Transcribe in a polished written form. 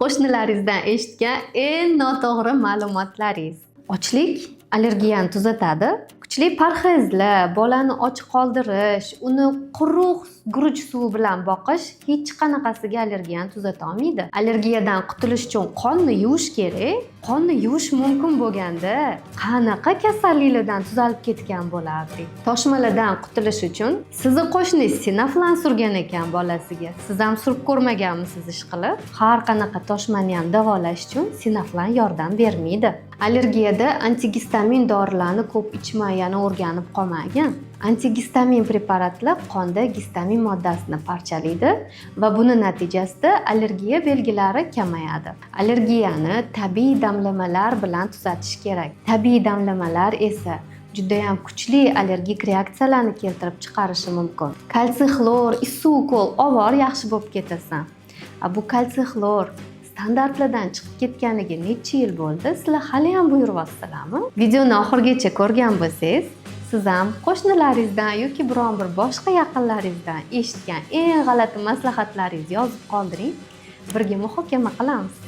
Qo'shnilaringizdan eshitgan eng noto'g'ri ma'lumotlaringiz. Ochlik allergiyani tuzatadi. Kuchli parhezlar, bolani och qoldirish, uni quruq guruch suvi bilan boqish hech qanaqasiga allergiyani tuzata olmaydi. Allergiyadan qutulish uchun qonni yuvish kerak. Qonni yuvish mumkin bo'lganda, qanaqa kasalliklardan tuzalib ketgan bo'lardik? Toshmalardan qutulish uchun sizni qo'shningiz Sinaflan surgan ekan bolasiga. Siz ham surib ko'rmaganmisiz, ishqilib? Har qanaqa toshmani ham davolash uchun Sinaflan yordam bermaydi. Allergiyada antigistamin dorilarni ko'p ichma, yana o'rganib qolmagin. Antigistamin preparatlar qonda gistamin moddasini parchalaydi va buni natijasida allergiya belgilari kamayadi. Allergiyani tabiiy damlamalar bilan tuzatish kerak. Tabiiy damlamalar esa judayam kuchli allergik reaksiyalarni keltirib chiqarishi mumkin. Kalsiy xlor, issiq ukol ovor, yaxshi bo'lib ketasan. A bu kalsiy xlor standartlardan chiqib ketganiga necha yil bo'ldi, sizlar hali ham buyuryapsizlarmi? Videoni oxirigacha ko'rgan bo'lsangiz, siz ham qo'shnilaringizdan yoki biron bir boshqa yaqinlaringizdan eshitgan eng g'alati maslahatlaringizni yozib qoldiring, birga muhokama qilamiz.